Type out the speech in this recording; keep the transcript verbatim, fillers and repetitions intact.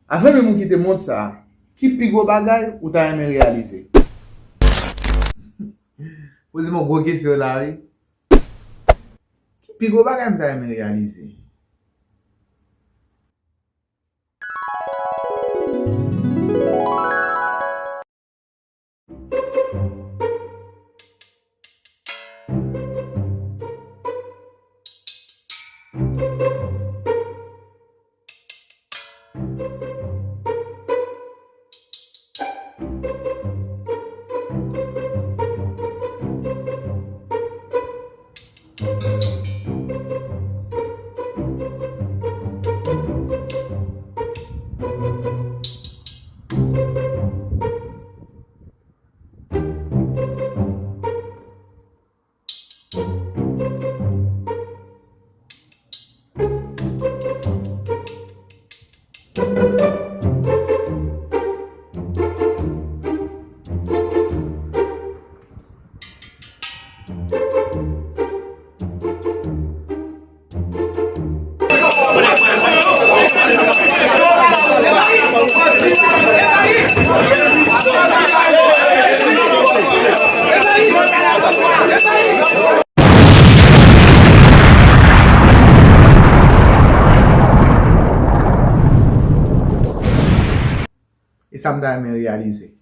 Avan menm ou kite mond sa a, ki pi gwo bagay ou ta renmen reyalize? Poze m yon gwo kesyon la, wi. Ki pi gwo bagay m ta renmen reyalize? E sa m ta renmen reyalize.